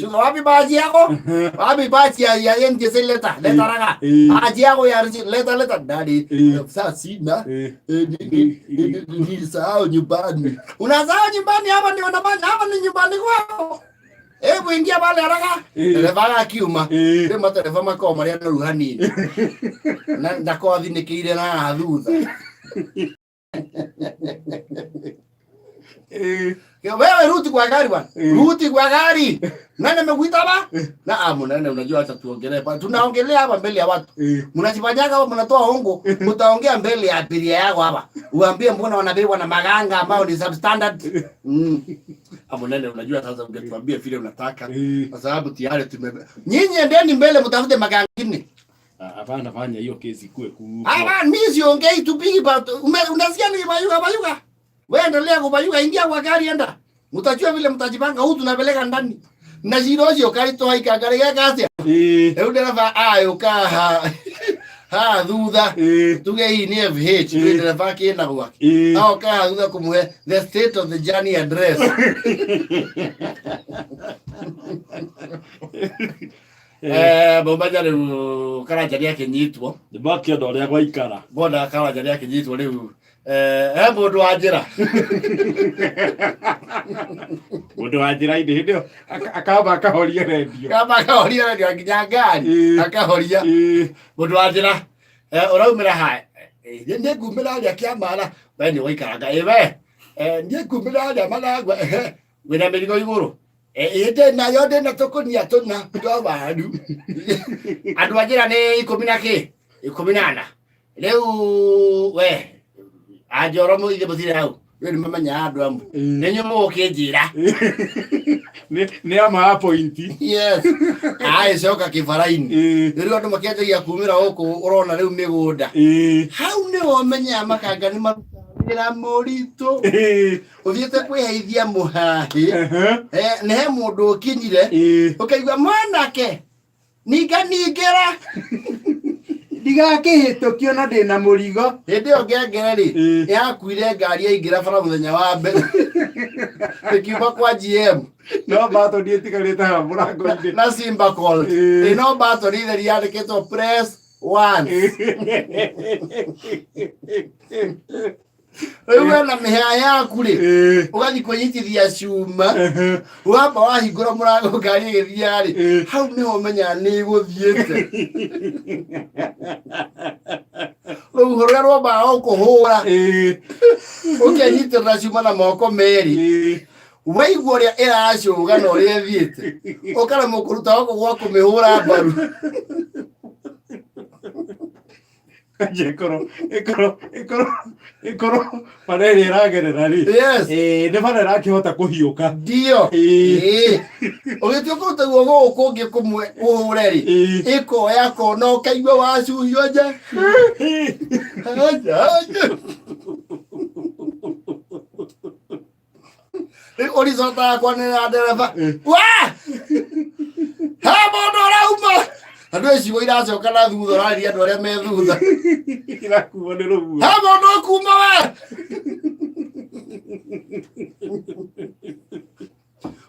Shuka wapi baji yako? Wapi baji ya NTSA leta? Leta haraka. Baji yako ya receipt leta leta. Daddy, sasa sina. Nilisahau nyumbani. Unasahau nyumbani hapa ndio unafanya hapa ni nyumbani kwako. Hebu ingia pale haraka. Dereva akiuma. Rĩu matereba makoragwo marĩ anoru hanini. Na ndakorwo athinĩkĩire na haha thutha. Wewe rudi kwa gari bwana. Rudi kwa gari. Nani amekuita hapa? Na ah, mnene unajua acha tuongelee hapa. Tunaongelea hapa mbele ya watu. Mnajifanyaga hapa mnatoa hongo, mtaongea mbele ya abiria yako hapa. Uambie mbona wanabebwa na maganga ambao ni substandard. Ah, mnene unajua sasa ungetuambia vile unataka. Kwa sababu tayari tume Nyinyi endeni mbele mtafute maganga mengine. Ah, hapana, fanya hiyo kesi ikue kubwa. Hapana, mimi siongei tu bigi but unasikia ni bayuka bayuka. Wewe endelea kubayuka, ingia kwa gari enda. Mtajua vile mtajipanga, huyu tunapeleka ndani. Na cira ũcio karitũha ikanga geka atĩa? Rĩu ndereba ayũka ha ha thutha tuge hii ni FH kwĩ ndereba akĩna gwake aoka haha thutha kũmũhe the state of the journey address. Mũmenya rĩu Karanja nĩ akĩnyitwo. Nĩmakĩona ũrĩa gwaikara. Mbona Karanja nĩ akĩnyitwo rĩu he mũndũ wa njĩra. Mũndũ wa njĩra-inĩ hĩndĩ ĩyo akamba akahoria rendio. Kamba akahoria rendio nginya ngari akahoria. Mũndũ wa njĩra ũraumĩra ha? Niĩ ngumĩra harĩa Kĩamara. We nĩ waikaranga. Ĩ we niĩ ngumĩra harĩa Maragwa. Ehe, wĩna mĩrigo igũrũ? Ĩ ndĩ nayo, ndĩ na tũkũnia tũna twa waru. Andũ a njĩra nĩ ikũmi na kĩ? 14. Rĩu we anjoro mũithe mũthire hau. We nĩ mamenyaga andũ amwe. Nĩ inyuĩ mũgũkĩnjĩra. Nĩ ama pointi. Yes. Agĩcoka kĩbara-inĩ. Rĩu andũ makĩanjagia kumĩra gũkũ ũrona rĩu mĩgũnda. Hau nĩho ũmenyaga makanga nĩ marutaga wĩra mũritũ. Ũthiĩte kwĩheithia mũhahĩ. Nĩ he mũndũ ũkinyire. Ũkaigua mwanake ninga ningĩra. Ndigakĩhĩtũkio na ndĩna mũrigo. Hĩndĩ ĩyo ngengere rĩ, yakuire ngari yaingĩra bara mũthenya wa mbere. Ĩkiuma kwa GM. No batoni ĩtigarĩte haha mũrango-inĩ. Na Simba Colt. Ĩno batoni theri yandĩkĩtwo press 1. Rĩu we na mĩhĩa yaku rĩ, ũgathiĩ kwĩnyitithia cuma, wamba wahingũra mũrango ngari ĩgĩthiaga rĩ, hau nĩho ũmenyaga nĩ ĩgũthiĩte. Rũhuho rũrĩa rwambaga gũkũhũra, ũkenyitĩrĩra cuma na moko merĩ, waigua ũrĩa ĩracũga na ũrĩa ĩthiĩte, ũkaremwo kũruta gũkũ gwa kũmĩhũra mbaru. Kanja ĩkorwo bara ĩrĩa ĩragerera rĩ. Yes. Nĩ bara ĩrakĩhota kũhiũka. Ndio. Ũgĩtua kũruta guoko gũkũ kũngĩ kũmwe ũhũre rĩ. Ĩkoya kona ũkaigua wacuhio nja. Anja, anja. Rĩu ũricotaga kwanĩrĩra ndereba. Wa! He mũndũ ũrauma! Andũ icigo iracoka na thutha ũrarĩria andũ arĩa me thutha. Irakuo nĩ rũhuho. He mũndũ ũkuma we!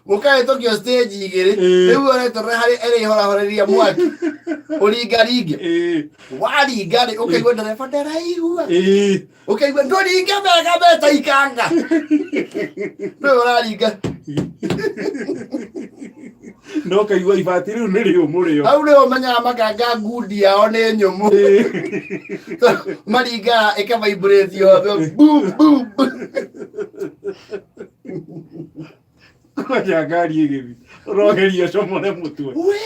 Mũkahĩtũkio stage igĩrĩ. Rĩu ũreterera harĩa ĩrĩa ĩhorahoreria mwaki. Ũringaringe. Waringa rĩ ũkaigua ndereba ndaraigua. Ũkaigua ndũringe mega meta ikanga. Nĩwe ũraringa. No kaigua ibati rĩu nĩ rĩũmũ rĩo. Hau nĩho ũmenyaga makanga ngundi yao nĩ nyũmũ. Maringaga ĩkavaibrate yothe. Boom, boom, boom. Kwanja ngari ĩgĩthiĩ ũrogeria ũcomore mũtwe. We,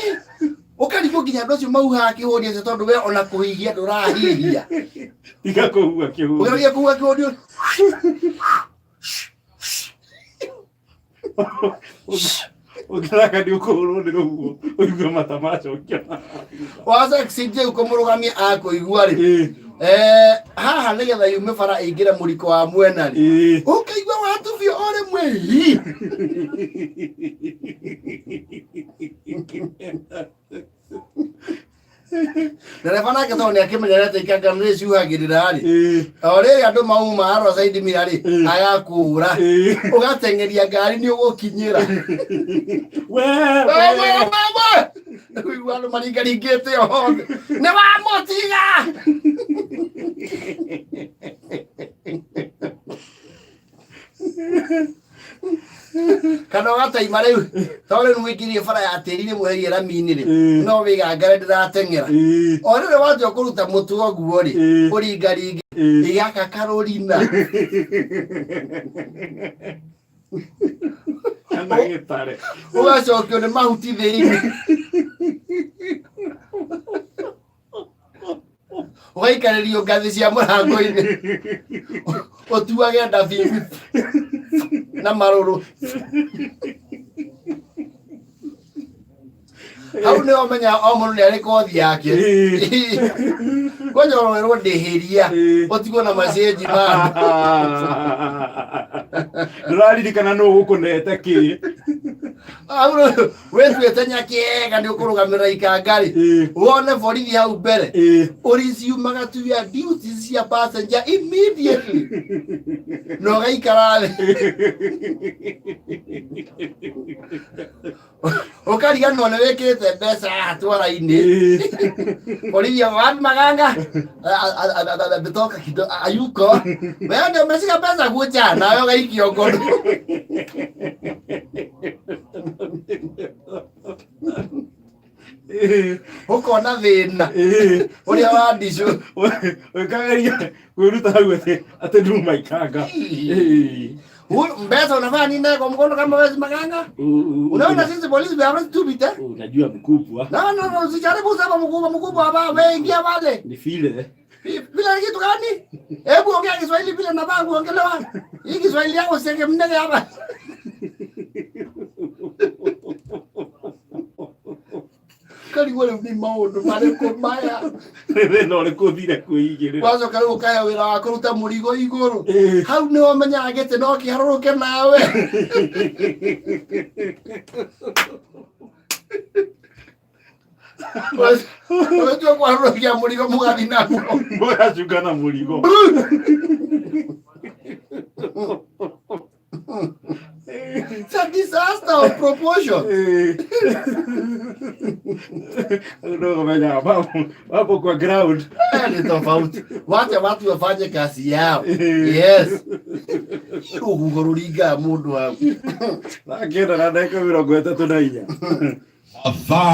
ũkarigwo nginya andũ acio mauhaga kĩhũni acio tondũ we ona kũhihia ndũrahihia. Tiga kũhuha kĩhũni. Ũgeria kũhuha kĩhũni. Ũngĩthaka nĩ ũkũhũrwo nĩ rũhuho ũigue mata macokio. Waca CJ ũkũmũrũgamia akũigua rĩ. Haha nĩgetha yume bara ĩingĩre mũriko wa mwena rĩ. Ũkaigua watubio o rĩmwe hi. Ndereba nake tondũ nĩ akĩmenyerete ikanga nĩ ciuhagĩrĩra rĩ, Ĩĩ. o rĩrĩ andũ mauma arora side mirror rĩ, Ĩĩ. agakũra, Ĩĩ. ũgateng'eria ngari nĩ ũgũkinyĩra. We, We, we. we, we, we! Ũigua andũ maringaringĩte othe nĩ wamũtiga. Kana ũgataima rĩu, tondũ rĩu mũingĩrie bara ya tĩri nĩ mweherie rami-inĩ rĩ, Ĩĩ. no wĩgangare ndĩrateng'era. Ĩĩ. O rĩrĩ watua kũruta mũtwe ũguo rĩ, Ĩĩ. ũringaringe Ĩĩ. gaka karũrina. Kana gĩtare. Ũgacokio nĩ mahuti thĩinĩ, ũgaikarĩrio ngathĩ cia mũrango-inĩ, ũtuage ndabi na marũrũ. Hau nĩ ũmenya o mũndũ nĩ arĩ kothi yake. Kwanja ũrwerwo ndĩhĩria, ũtigwo na macenji ma andũ. Ndũraririkana nũ gũkũnete kĩ. Hau rĩu wĩtuĩte nyakĩega nĩ ũkũrũgamĩrĩra ikanga rĩ, Ĩĩ. wone borithi hau mbere, Ĩĩ. ũriciumaga to your duties cia passenger immediately na ũgaikara thĩ, ũkariganĩrwo nĩ wĩkĩrĩte mbeca haha twara-inĩ. Borithi wapi maganga ametoka kido ayuko wewe ndio umeshika pesa kucha nawe ũgaikio ngono. Ũkona thĩna ũrĩa wa ndicũ. Ũkageria kwĩruta hau atĩ atĩ nduma ikanga. Mbeca unafanya nini nayo kwa mkono kama wewe si maganga? Unaona sisi polisi we are not stupid, eh? Unajua mkubwa. No, no, no, usijaribu kusema mkubwa mkubwa hapa, wewe ingia pale. Ni vile. Vile ni kitu gani? Hebu ongea Kiswahili vile nafaa kuongelewa. Hii Kiswahili yako senge mnene hapa. Karigwo rĩu nĩ maũndũ marĩkũ maya? Thĩna ũrĩkũ ũthire kwĩigĩrĩra? Wacoka rĩu ũkaheo wĩra wa kũruta mũrigo igũrũ. Ĩĩ. Hau nĩho ũmenyaga gĩtĩ no kĩharũrũke nawe. Ũtua kũharũrũkia mũrigo mũgathi naguo. Mũgacunga na mũrigo. It's a disaster of proportion. Ndio kumenya hapo kwa ground. Haya ni tofauti. Wacha watu wafanye kazi yao. Yes. Rũhuho rũringaga mũndũ hau. Thaa 9 na ndagĩka 34. Thaa.